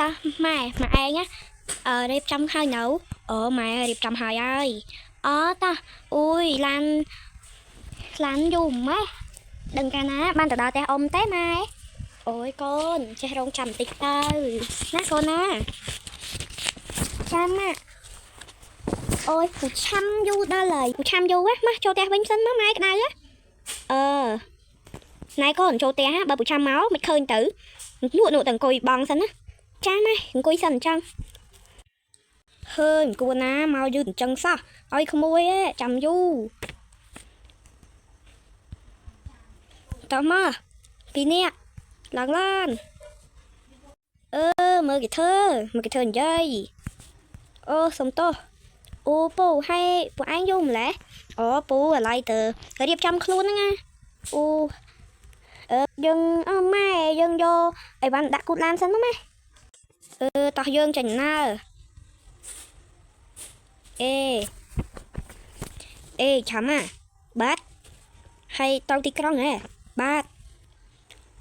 តោះម៉ែម៉ែឯងណាអឺរៀបចំហើយនៅអូម៉ែរៀបចំហើយហើយអូតោះអូយឡានឡានយូរម៉េះដឹងកាលណាបានទៅដល់ផ្ទះអ៊ំទេម៉ែអូយកូនចេះរងចាំបន្តិចទៅណាកូនណាចាំម៉ាក់អូយពូឆាំយូរដល់ហើយពូឆាំយូរហ៎មកចូលផ្ទះវិញសិនមកម៉ែក្តៅហ៎អឺណែកូនចូលផ្ទះហ៎បើពូឆាំមកមិនឃើញទៅនួក់នួក់តែអង្គុយបងសិនណាចាម៉ែអង្គុយសិនអញ្ចឹង ហើយគួរណាមកយឺតអញ្ចឹងសោះឲ្យក្មួយឯងចាំយូរតោះមកពីរនាក់ឡើងឡានអឺមើលគេធ្វើមើលគេធ្វើនិយាយអូសុំទោសអូពូហើយពួកឯងយូរម្ល៉េះអូពូឥឡូវទៅរៀបចំខ្លួនហ្នឹងណាអូអឺយើងអឺម៉ែយើងយកអីវ៉ាន់ដាក់គូតឡានសិនមកម៉ែអឺតោះយើងចេញដំណើរអេអេឆាំអាបាទហើយទៅទីក្រុងហ៎បាទ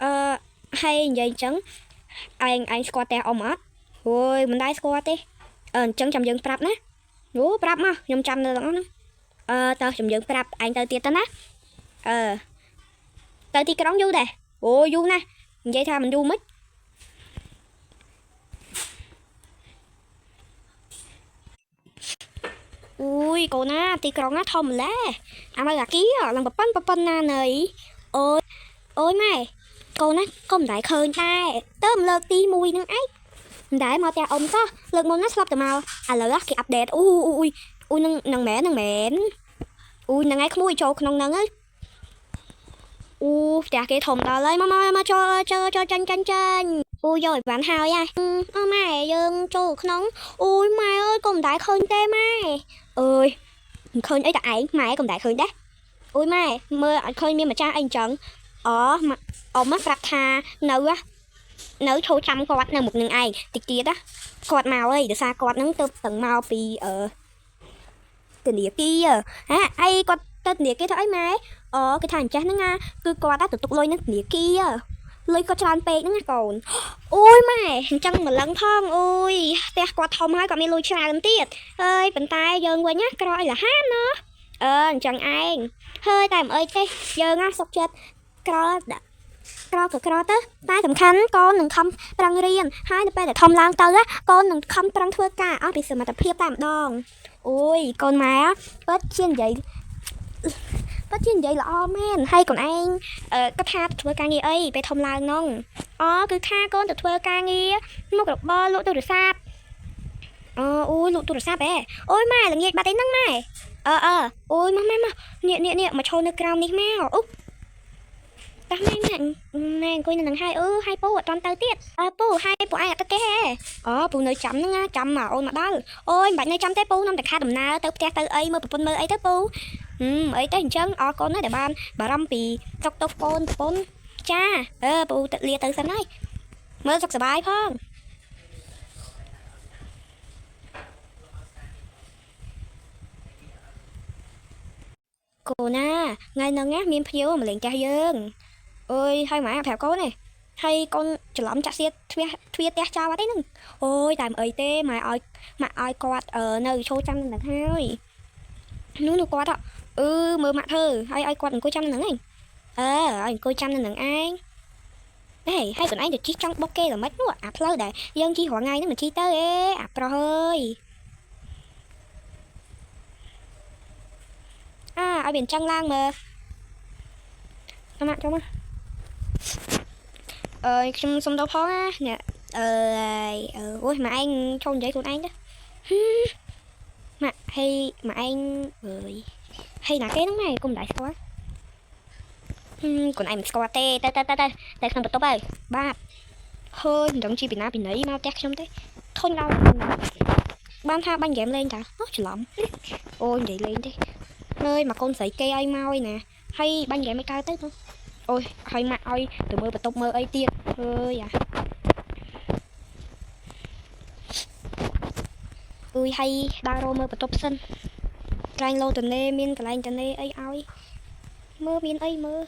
អឺហើយនិយាយអញ្ចឹងឯងឯងស្គាល់ផ្ទះអ៊ំអត់អូយមិនដែរស្គាល់ទេអឺអញ្ចឹងចាំយើងប្រាប់ណាអូប្រាប់មកខ្ញុំចាំនៅទាំងអស់ហ្នឹងអឺតើចាំយើងប្រាប់ឯងទៅទៀតទៅណាអឺទៅទីក្រុងយូរដែរអូយូរណាស់និយាយថាមិនយូរមិនអូយកូនណាទីក្រុងណាធំម្ល៉េះអាមកអាគីឡើងប្រប៉ិនប្រប៉ិនណាណីអូយអូយម៉ែកូនណាក៏មិនដែរឃើញដែរទៅលើកទី1ហ្នឹងឯងមិនដែរមកផ្ទះអ៊ំសោះលើកមុនណាស្លាប់តែមកឥឡូវគេ update អូអូយអូយនឹងនឹងមែននឹងមែនអូយហ្នឹងឯងក្មួយចូលក្នុងហ្នឹងហើយអូផ្ទះគេធំដល់ហើយមកមកមកចូលចូលចូលចាញ់ចាញ់ចាញ់អូយកឲ្យបានហើយហ่ะអូម៉ែយើងចូលក្នុងអូយម៉ែអើយក៏មិនដែរឃើញទេម៉ែអើយមិនឃើញអីតែឯងម៉ែក៏មិនដែរឃើញដែរអូយម៉ែមើលអត់ឃើញមានម្ចាស់អីអញ្ចឹងអូម៉ាអ៊ំប្រាប់ថានៅនៅឈរចាំគាត់នៅមុខនឹងឯងតិចទៀតណាគាត់មកហើយដោយសារគាត់នឹងទៅតឹងមកពីអឺធនាគារហ่ะអីគាត់ទៅធនាគារធ្វើអីម៉ែអូគេថាអញ្ចេះហ្នឹងណាគឺគាត់ទៅទុកលុយនៅធនាគារលុយគាត់ច្រើនពេកហ្នឹងណាកូនអូយម៉ែអញ្ចឹងម្លឹងផងអូយផ្ទះគាត់ធំហើយគាត់មានលុយច្រើនទៀតហើយប៉ុន្តែយើងវិញណាក្រអីលហាមណោះអឺអញ្ចឹងឯងហើយតែមិនអីទេយើងណាសុខចិត្តក្រដាក់ក្រក៏ក្រទៅតែសំខាន់កូននឹងខំប្រឹងរៀនហើយនៅពេលដែលធំឡើងទៅកូននឹងខំប្រឹងធ្វើការអស់ពីសមត្ថភាពតែម្ដងអូយកូនម៉ែពិតជានិយាយពិតជានិយាយល្អមែនហើយកូនឯងគាត់ថាធ្វើការងារអីពេលធំឡើងនោះអូគឺថាកូនទៅធ្វើការងារមុខរបរលក់ទូរស័ព្ទអូអូយលក់ទូរស័ព្ទហ៎អូយម៉ែល្ងាចបាត់អីហ្នឹងម៉ែអឺអឺអូយមកម៉ែមកនេះនេះនេះមកឈរនៅក្រោមនេះមកអូតោះម៉ែម៉ែម៉ែអង្គុយនៅនឹងហើយអឺហើយពូអត់តទៅទៀតអើពូហើយពូឯងអត់ទៅទេហ៎អូពូនៅចាំហ្នឹងណាចាំមកអូនមកដល់អូយមិនបាច់នៅចាំទេពូខ្ញុំតែខាតដំណើរទៅផ្ទះទៅអីមើលប្រពន្ធមើលអីទៅពូអីទៅអញ្ចឹងអរគុណណាស់ដែលបានបារម្ភពីសុកទុកកូនប្រពន្ធចាអឺពូទៅលាទៅសិនហើយមើលសុខសប្បាយផងកូនណាថ្ងៃហ្នឹងណាមានភ្ញៀវមកលេងផ្ទះយើងអើយហើយម៉ាប្រាប់កូនឯងហើយកូនច្រឡំចាក់សៀតទ្វាទ្វាផ្ទះចោលអត់ទេហ្នឹងអូយតែមិនអីទេម៉ែឲ្យម៉ាក់ឲ្យគាត់នៅឈរចាំនៅហ្នឹងហើយនោះនោះគាត់អឺមើលម៉ាក់ធ្វើហើយឲ្យគាត់អង្គុយចាំនៅហ្នឹងឯងអឺឲ្យអង្គុយចាំនៅហ្នឹងឯងហេហើយកូនឯងទៅជីកចង់បុកគេល្មិចនោះអាផ្លូវដែលយើងជីរាល់ថ្ងៃហ្នឹងមិនជីទៅអេអាប្រុសអើយអាឲ្យវាអញ្ចឹងឡើងមើលម៉ាក់ចូលមកអើយខ្ញុំសុំទោសផងណាអ្នកអើយអូយម៉ាក់ឯងចូលនិយាយខ្លួនឯងទៅម៉ាក់ហើយម៉ាក់ឯងអើយហើយណាគេហ្នឹងម៉ែគុំមិនដែរស្គាល់ខ្លួនឯងមិនស្គាល់ទេទៅទៅទៅទៅទៅក្នុងបន្ទប់ហើយបាទហើយមិនដឹងជីពីណាពីណីមកផ្ទះខ្ញុំទេធុញដល់បានថាបាញ់ហ្គេមលេងតាអូច្រឡំអូយនិយាយលេងទេហើយមកកូនស្រីគេឲ្យមកឯណាហើយបាញ់ហ្គេមមិនកើតទៅអូយហើយម៉ាក់ឲ្យទៅមើលបន្ទប់មើលអីទៀតអើយអាអុយហើយដើររមើលបន្ទប់សិនកន្លែងលោតនេមានកន្លែងតនេអីឲ្យមើលមានអីមើល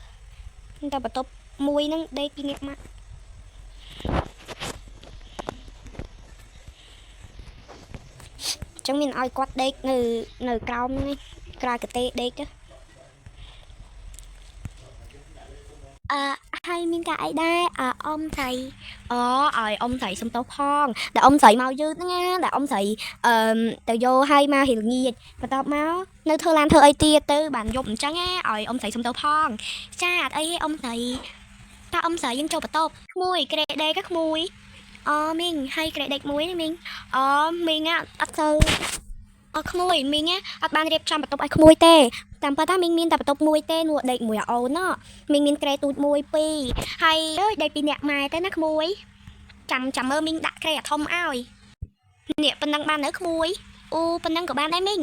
តែបន្ទប់មួយហ្នឹងដេកពីអ្នកម៉ាក់ ចឹងមានឲ្យគាត់ដេកនៅនៅក្រោមហ្នឹងឯងក្រោយកតេដេកទៅអឺហើយមានការអីដែរអអ៊ំស្រីអូឲ្យអ៊ំស្រីសុំទោសផងដែលអ៊ំស្រីមកយឺតហ្នឹងណាដែលអ៊ំស្រីអឺទៅយកឲ្យមករៀងល្ងាចបន្ទាប់មកនៅធ្វើឡានធ្វើអីទៀតទៅបានយប់អញ្ចឹងណាឲ្យអ៊ំស្រីសុំទោសផងចាអត់អីទេអ៊ំស្រីតើអ៊ំស្រីយើងចូលបន្ទប់ក្មួយក្រេដេកក្មួយអូមីងហើយក្រេដេកមួយនេះមីងអូមីងអត់សូវអក្មួយមីងអត់បានរៀបចំបន្ទប់ឲ្យក្មួយទេតាមពិតថាមីងមានតែបន្ទប់មួយទេនោះដេកមួយអូនណមីងមានក្រែទូចមួយពីរហើយអើយដេកពីរអ្នកម៉ែទៅណាក្មួយចាំចាំមើលមីងដាក់ក្រែអាធំឲ្យនេះប៉ុណ្ណឹងបាននៅក្មួយអូប៉ុណ្ណឹងក៏បានដែរមីង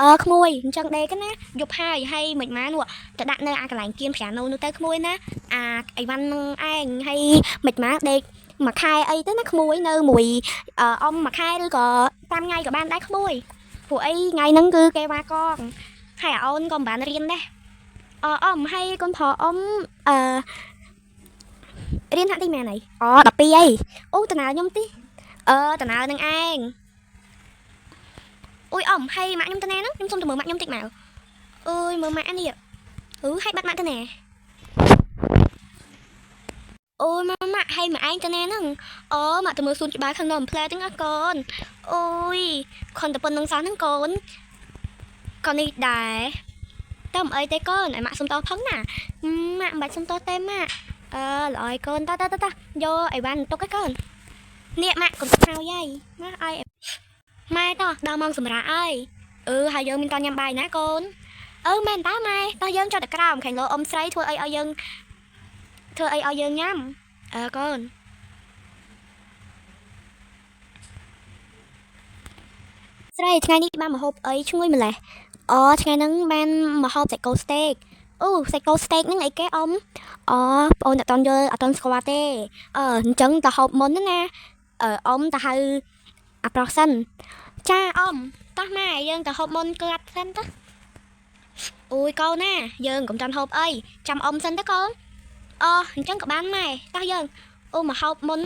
អឺក្មួយអញ្ចឹងដេកណាយប់ហើយហើយមិនម៉ានោះទៅដាក់នៅអាកន្លែងគៀនប្រាណូនោះទៅក្មួយណាអាអីវ៉ាន់នឹងឯងហើយមិនម៉ាដេកមួយខែអីទៅណាក្មួយនៅមួយអ៊ំមួយខែឬក៏5ថ្ងៃក៏បានដែរក្មួយព្រោះអីថ្ងៃហ្នឹងគឺគេវ៉ាកងហើយអាអូនក៏មិនបានរៀនដែរអអ៊ំហើយកូនប្រុសអ៊ំអឺរៀនថ្នាក់ទីម៉ានអីអូ12អីអូតណើខ្ញុំទីអឺតណើនឹងឯងអូយអ៊ំហើយម៉ាក់ខ្ញុំតណាហ្នឹងខ្ញុំសុំទៅមើលម៉ាក់ខ្ញុំតិចមកអើយមើលម៉ាក់នេះអឺហើយបាត់ម៉ាក់តណាអូយម៉ាម៉ាក់ហើយម៉ាក់ឯងតណាហ្នឹងអូម៉ាក់ទៅមើលសួនច្បារខាងនំផ្លែទាំងអស់កូនអូយខនតែប៉ុណ្្នឹងសោះហ្នឹងកូនក៏នេះដែរតើមិនអីទេកូនឲ្យម៉ាក់សុំតផងណាម៉ាក់មិនបាច់សុំតទេម៉ាក់អឺល្អឲ្យកូនតតតតយកអីវ៉ាន់ទុកឲ្យកូននេះម៉ាក់កុំទុកហើយយាយណាឲ្យម៉ែតោះដល់ម៉ោងសម្រាប់ហើយអឺហើយយើងមានតញ៉ាំបាយណាកូនអឺមែនតើម៉ែតោះយើងចុះទៅក្រោមខាងលោអ៊ំស្រីធ្វើអីឲ្យយើងធ្វើអីឲ្យយើងញ៉ាំអើកូនស្រីថ្ងៃនេះបានមកហូបអីឈ្ងុយម្លេះអូថ្ងៃហ្នឹងបានមកហូបសាច់គោស្តេកអូសាច់គោស្តេកហ្នឹងអីគេអ៊ំអូបងអូនអត់តន់យល់អត់តន់ស្គាល់ទេអឺអញ្ចឹងទៅហូបមុនណាអឺអ៊ំទៅហៅអាប្រុសសិនចាអ៊ំតោះម៉ែយើងទៅហូបមុនក្លាត់សិនតោះអូយកូនណាយើងកុំចាំហូបអីចាំអ៊ំសិនទៅកូនអូអញ្ចឹងក៏បានម៉ែតោះយើងអូមកហូបមុន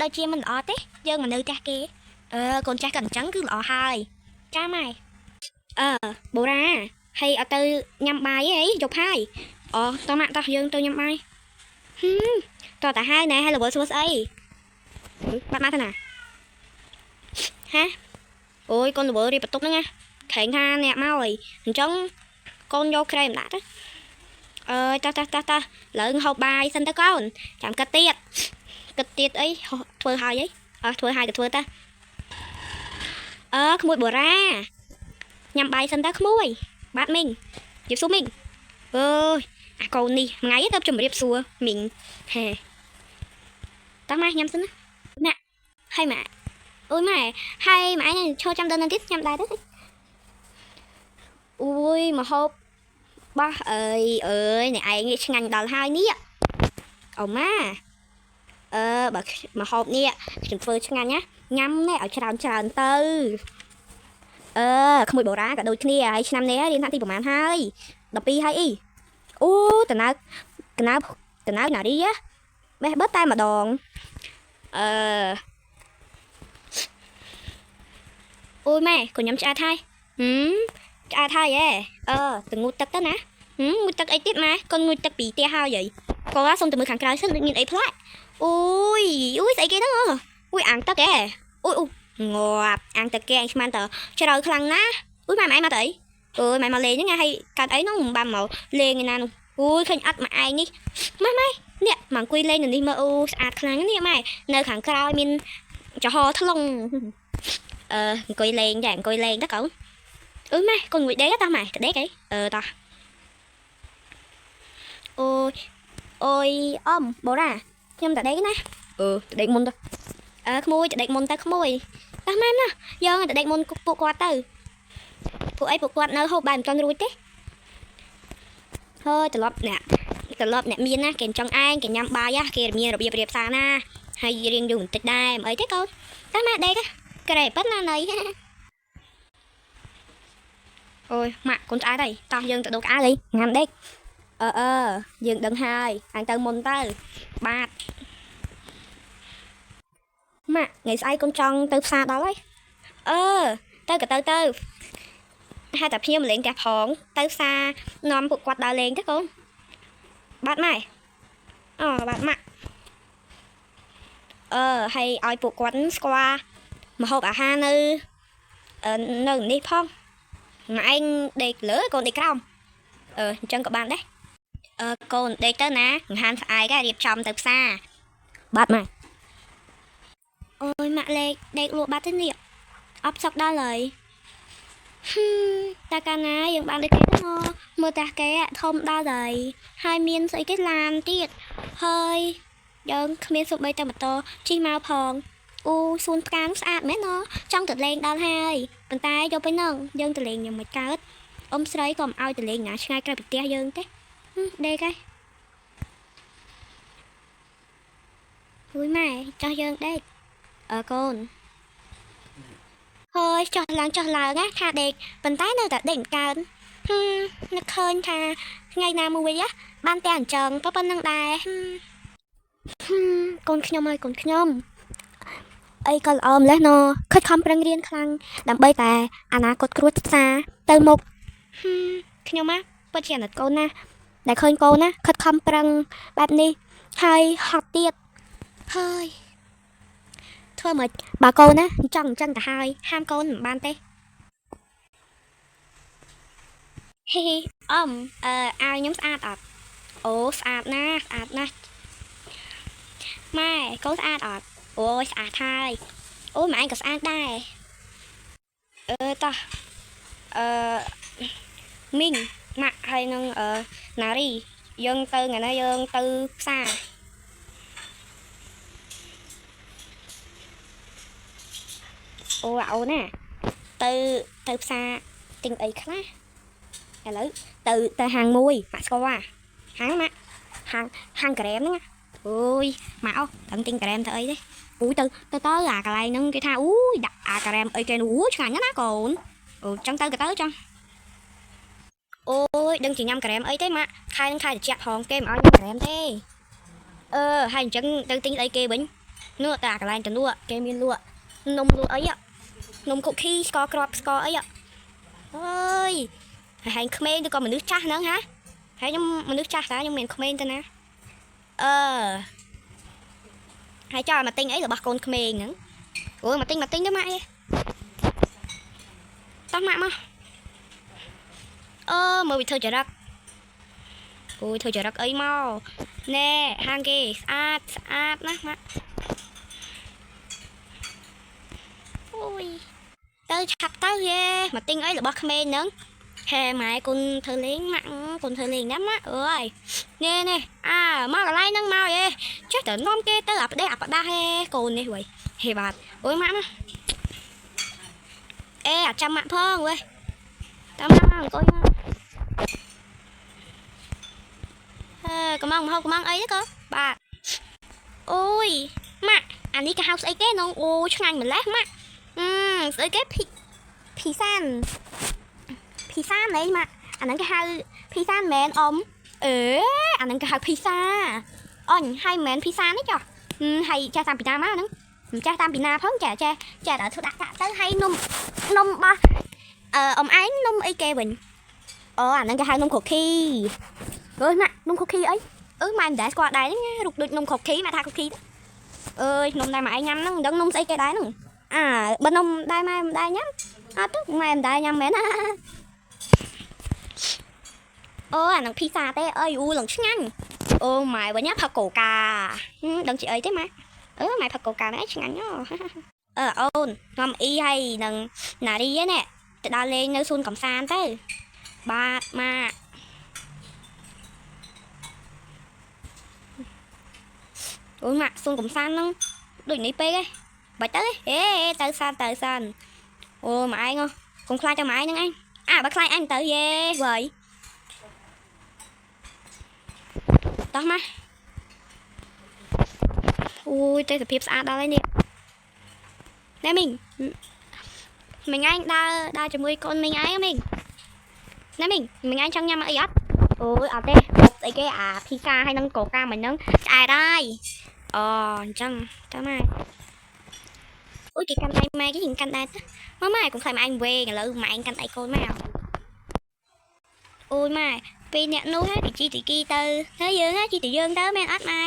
ដូចជាមិនល្អទេយើងមកនៅផ្ទះគេអឺកូនចាស់ក៏អញ្ចឹងគឺល្អហើយចាម៉ែអឺបូរ៉ាហើយអត់ទៅញ៉ាំបាយទេអីយប់ហើយអូតោះម៉ាក់តោះយើងទៅញ៉ាំបាយហឹមតោះតាហើយណែហើយរវល់សួរស្អីបាត់មកទៅណាហាអូយកូនរវល់រៀបបន្ទប់ហ្នឹងណាខែងថាអ្នកមកអីអញ្ចឹងកូនយកក្រែមដាក់ទៅអើយតោះតោះតោះតោះឡើងហូបបាយសិនទៅកូនចាំគិតទៀតគិតទៀតអីធ្វើហើយអីអើធ្វើហើយក៏ធ្វើទៅអឺក្មួយបូរ៉ាញ៉ាំបាយសិនទៅក្មួយបាទមីងជៀបសួរមីងអើយអាកូននេះថ្ងៃទៅជម្រាបសួរមីងហេតោះម៉ែញ៉ាំសិនណាម៉ាក់ហើយម៉ាក់អូយម៉ែហើយម៉ែឯងឈរចាំដល់នឹងទៀតញ៉ាំដែរទៅអូយមកហូបបោះអើយអើយអ្នកឯងនេះឆ្ងាញ់ដល់ហើយនេះអូម៉ាអឺបើមកហូបនេះខ្ញុំធ្វើឆ្ងាញ់ណាញ៉ាំនេះឲ្យច្រើនច្រើនទៅអឺក្មួយបូរ៉ាក៏ដូចគ្នាហើយឆ្នាំនេះរៀនថ្នាក់ទីប្រហែលហើយ12ហើយអីអូតណៅកណៅកណៅណារីបេះបិទតែម្ដងអឺអូយម៉ែក៏ញ៉ាំឆ្អែតហើយហឹមឆ្អែតហើយហ៎អឺទៅងូតទឹកទៅណាហឹមងូតទឹកអីទៀតម៉ែកូនងូតទឹកពីផ្ទះហើយហីកូនសុំទៅមើលខាងក្រៅសិនដូចមានអីប្លែកអូយអូយស្អីគេហ្នឹងអូយអាងទឹកហ៎អូយអូងាប់អាងទឹកគេឯងស្មានតើជ្រៅខ្លាំងណាស់អូយម៉ែម៉ែមកទៅអីអើយម៉ែមកលេងហ្នឹងហើយកាត់អីហ្នឹងមិនបានមកលេងឯណានោះអូយឃើញអត់ម៉ែឯងនេះម៉ែម៉ែនេះមកអង្គុយលេងនៅនេះមើលអូស្អាតខ្លាំងនេះម៉ែនៅខាងក្រោយមានចំហថ្លុងអឺអង្គុយលេងចាអង្គុយលេងតើកូនអឺម៉ែកូនងួយដេកតោះម៉ែទៅដេកអីអឺតោះអូយអូយអ៊ំបូរ៉ាខ្ញុំទៅដេកណាអឺទៅដេកមុនទៅអឺក្មួយទៅដេកមុនទៅក្មួយតោះម៉ែណាយើងទៅដេកមុនពួកគាត់ទៅពួកអីពួកគាត់នៅហូបបាយមិនទាន់រួចទេហើយត្រឡប់អ្នកត្រឡប់អ្នកមានណាគេចង់ឯងគេញ៉ាំបាយណាគេមានរបៀបរៀបសារណាហើយរៀងយូរបន្តិចដែរមិនអីទេកូនតោះម៉ែដេកក្រែប៉ិនណាណៃអូយម៉ាក់កូនឆ្អែតហើយតោះយើងទៅដូរក្អៅអីញ៉ាំដេកអឺអឺយើងដឹងហើយអញទៅមុនទៅបាទម៉ាក់ថ្ងៃស្អែកកូនចង់ទៅផ្សារដល់ហើយអឺ ទៅក៏ទៅទៅហើយតែភ្ញៀវមកលេងផ្ទះផងទៅផ្សារនាំពួកគាត់ដើរលេងទៅកូនបាទម៉ែអូបាទម៉ាក់អឺហើយឲ្យពួកគាត់ស្គាល់ម្ហូបអាហារនៅអឺនៅនេះផងម៉ែឯងដេកលើកូនដេកក្រោមអឺអញ្ចឹងក៏បានដែរអឺកូនដេកទៅណាចង្ហាន់ស្អែករៀបចំទៅផ្សារបាទម៉ែអូយម៉ាក់លេខដេកលក់បាត់ទៅនេះអបសក់ដល់ហើយហឹមតែកាលណាយើងបានដូចគេទៅមកមើលតាគេធំដល់ហើយហើយមានស្អីគេឡានទៀតហើយយើងគ្មានសុំបីតែម៉ូតូជិះមកផងអូសួនផ្កានោះស្អាតមែនណចង់ទៅលេងដល់ហើយប៉ុន្តែយកទៅនឹងយើងទៅលេងយ៉ាងមិនកើតអ៊ំស្រីក៏មិនឲ្យទៅលេងណាឆ្ងាយក្រៅពីផ្ទះយើងទេដេកហើយអូយម៉ែចោះយើងដេកអើកូនហើយចោះឡើងចោះឡើងណាថាដេកប៉ុន្តែនៅតែដេកមិនកើនហឹមនឹកឃើញថាថ្ងៃណាមួយណាបានតែអញ្ចឹងប៉ុណ្្នឹងដែរហឹមហឹមកូនខ្ញុំហើយកូនខ្ញុំអីក៏ល្អម្លេះណខិតខំប្រឹងរៀនខ្លាំងដើម្បីតែអនាគតគ្រួសារទៅមុខហឹមខ្ញុំណាពិតជាអាណិតកូនណាដែលឃើញកូនណាខិតខំប្រឹងបែបនេះហើយហត់ទៀតហើយធ្វើមិនបើកូនណាចង់អញ្ចឹងទៅហើយហាមកូនមិនបានទេហ៊ីហ៊ីអ៊ំអឺអាវខ្ញុំស្អាតអត់អូស្អាតណាស់ស្អាតណាស់ម៉ែកូនស្អាតអត់អូយស្អាតហើយអូម៉ែឯងក៏ស្អាតដែរអឺតោះអឺមីងម៉ាក់ហើយនឹងអឺណារីយើងទៅថ្ងៃនេះយើងទៅផ្សារអូអាអូនណាទៅទៅផ្សារទិញអីខ្លះឥឡូវទៅទៅហាងមួយម៉ាក់ស្គាល់ហាងម៉ាក់ហាងហាងការ៉េមហ្នឹងអូយម៉ាក់អូដឹងទិញការ៉េមទៅអីទេអូយទៅទៅទៅអាកន្លែងហ្នឹងគេថាអូយដាក់អាការ៉េមអីគេនោះអូឆ្ងាញ់ណាស់ណាកូនអូចង់ទៅក៏ទៅចង់អូយដឹងជាញ៉ាំការ៉េមអីទេម៉ាក់ខែហ្នឹងខែត្រជាក់ផងគេមិនឲ្យញ៉ាំការ៉េមទេអឺហើយអញ្ចឹងទៅទិញអីគេវិញនោះតែអាកន្លែងទៅនោះគេមានលក់នំលក់អីនំ cookie ស្ករគ្រាប់ស្ករអីអើយហើយហែងក្មេងទៅក៏មនុស្សចាស់ហ្នឹងហាហើយខ្ញុំមនុស្សចាស់តាខ្ញុំមានក្មេងទៅណាអឺហើយចោលមកទិញអីរបស់កូនក្មេងហ្នឹងអូយមកទិញមកទិញទៅម៉ាក់អីតោះម៉ាក់មកអឺមើលវាធ្វើចរិតអូយធ្វើចរិតអីមកណែហាងគេស្អាតស្អាតណាស់ម៉ាក់អូយទៅឆាប់ទៅយេមកទិញអីរបស់ក្មេងហ្នឹងហេម៉ែគុណធ្វើលេងម៉ាក់គុណធ្វើលេងណាម៉ាក់អើយនេះនេះអើមកកន្លែងហ្នឹងមកយេចេះតែនាំគេទៅអាផ្ដេសអាផ្ដាស់ហេកូននេះវ៉ៃហេបាទអូយម៉ាក់មកអេអាចាំម៉ាក់ផងវ៉េតាមមកអង្គុយមកអឺកំងមហូបកំងអីទេកូនបាទអូយម៉ាក់អានេះគេហៅស្អីគេនងអូឆ្ងាញ់ម្លេះម៉ាក់អឺស្អីគេភីភីសានភីសានអីម៉ាក់អាហ្នឹងគេហៅភីសានមែនអ៊ំអេអាហ្នឹងគេហៅភីសាអញហើយមិនមែនភីសានេះចុះហើយចេះតាមពីណាមកហ្នឹងមិនចេះតាមពីណាផងចេះចេះចេះដល់ធ្វើដាក់ដាក់ទៅហើយនំនំបោះអឺអ៊ំឯងនំអីគេវិញអូអាហ្នឹងគេហៅនំ cookie អើយម៉ាក់នំ cookie អីអឺម៉ែមិនដែលស្គាល់ដែរហ្នឹងណារូបដូចនំ cookie ម៉ាក់ថា cookie ទៅអើយនំដែរម៉ែឯងញ៉ាំហ្នឹងមិនដឹងនំស្អីគេដែរហ្នឹងអាបើនំដែរម៉ែមិនដែលញ៉ាំអត់ទេម៉ែមិនដែលញ៉ាំមែនណាអូអាហ្នឹងភីសាទេអើយអូឡើងឆ្ងាញ់អូម៉ែវិញណាផឹកកូកាដឹងជាអីទេម៉ែអឺម៉ែផឹកកូកាហ្នឹងឆ្ងាញ់ហ៎អឺអូនងំអ៊ីហើយនឹងណារីហ្នឹងទៅដល់លេងនៅសួនកំសាន្តទៅបាទម៉ាក់អូយម៉ាក់សួនកំសាន្តហ្នឹងដូចនេះពេកហ៎បាច់ទៅហេទៅសានទៅសានអូម៉ែឯងកុំខ្លាចតែម៉ែឯងហ្នឹងឯងអាបើខ្លាចអញទៅយេវើយតោះមកអូយទេសភាពស្អាតដល់ហើយនេះណែមីងមីងឯងដើរដើរជាមួយកូនមីងឯងមីងណែមីងមីងឯងចង់ញ៉ាំអីអត់អូយអត់ទេស្អីគេអាភីសាហើយនឹងកូកាមិញហ្នឹងឆ្អែតហើយអូអញ្ចឹងតើម៉ែ អូយគេកាន់ដៃម៉ែគេយើងកាន់ដែរមកម៉ែកុំខ្លាចម៉ែឯងវែងឥឡូវម៉ែឯងកាន់ដៃកូនមកអូយម៉ែពីរអ្នកនោះហើយទីជីទីគីទៅហើយយើងហ่ะជីទីយើងទៅមែនអត់ម៉ែ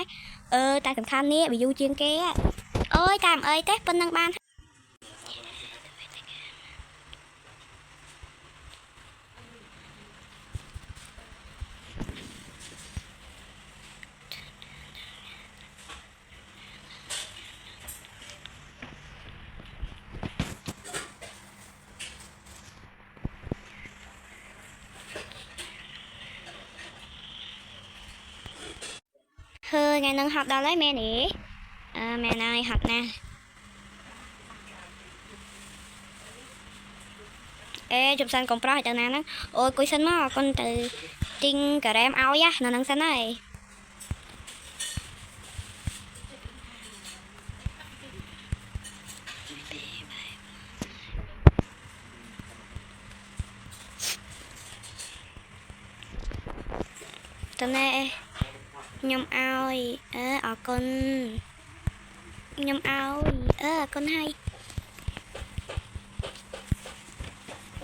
អឺតែសំខាន់នេះវាយូរជាងគេអូយតាមអីទេប៉ុណ្ណឹងបានហើយថ្ងៃហ្នឹងហត់ដល់ហើយមែនទេអឺមែនហើយហត់ណាស់អេជុំសិនកុំប្រោះឲ្យទៅណាហ្នឹងអូយគួយសិនមកកូនទៅទិញការ៉េមឲ្យណានៅហ្នឹងសិនហើយ តណែខ្ញុំឲ្យអឺអរគុណខ្ញុំឲ្យអឺអរគុណហើយ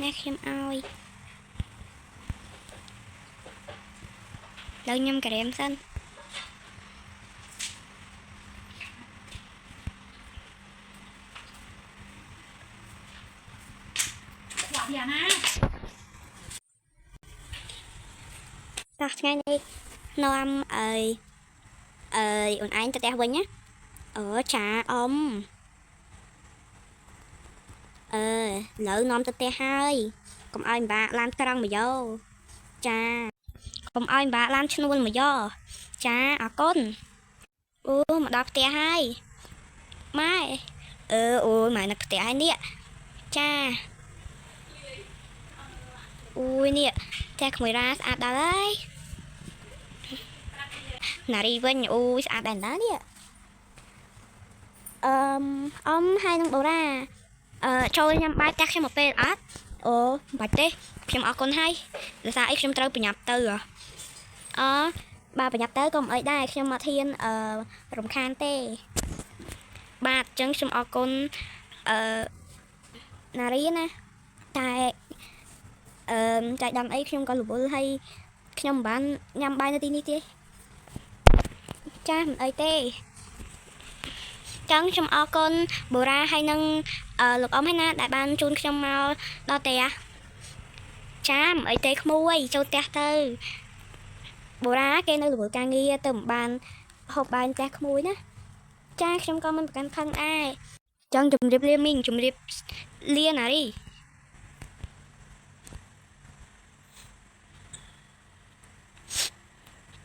ណែខ្ញុំឲ្យដល់ខ្ញុំការ៉េមសិន យ៉ាណា តោះថ្ងៃនេះនាំអើយអើយអូនឯងទៅផ្ទះវិញណាអឺចាអ៊ំអឺឥឡូវនាំទៅផ្ទះហើយកុំឲ្យពិបាកឡានក្រុងមកយោចាកុំឲ្យពិបាកឡានឈ្នួលមកយោចាអរគុណអូមកដល់ផ្ទះហើយម៉ែអឺអូយម៉ែនៅផ្ទះហើយនេះចាអូយនេះផ្ទះក្មួយរ៉ាស្អាតដល់ហើយណារីវិញអូយស្អាតដែរណានេះអឺមអ៊ំហើយនឹងបូរ៉ាអឺចូលញ៉ាំបាយផ្ទះខ្ញុំមកពេលអត់អូមិនបាច់ទេខ្ញុំអរគុណហើយដោយសារអីខ្ញុំត្រូវប្រញាប់ទៅហ៎អបើប្រញាប់ទៅក៏មិនអីដែរខ្ញុំមកធានអឺរំខានទេបាទអញ្ចឹងខ្ញុំអរគុណអឺណារីណាតែអឺចៃដន្យអីខ្ញុំក៏រវល់ហើយខ្ញុំមិនបានញ៉ាំបាយនៅទីនេះទេចាមិនអីទេចឹងខ្ញុំអរគុណបូរ៉ាហើយនឹងអឺលោកអ៊ំហើយណាដែលបានជូនខ្ញុំមកដល់ផ្ទះចាមិនអីទេក្មួយចូលផ្ទះទៅបូរ៉ាគេនៅរវល់ការងារទៅមិនបានហូបបាយផ្ទះក្មួយណាចាខ្ញុំក៏មិនប្រកាន់ខឹងដែរចឹងជម្រាបលាមីងជម្រាបលាណារី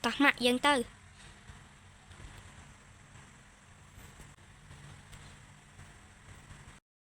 តោះម៉ាក់យើងទៅ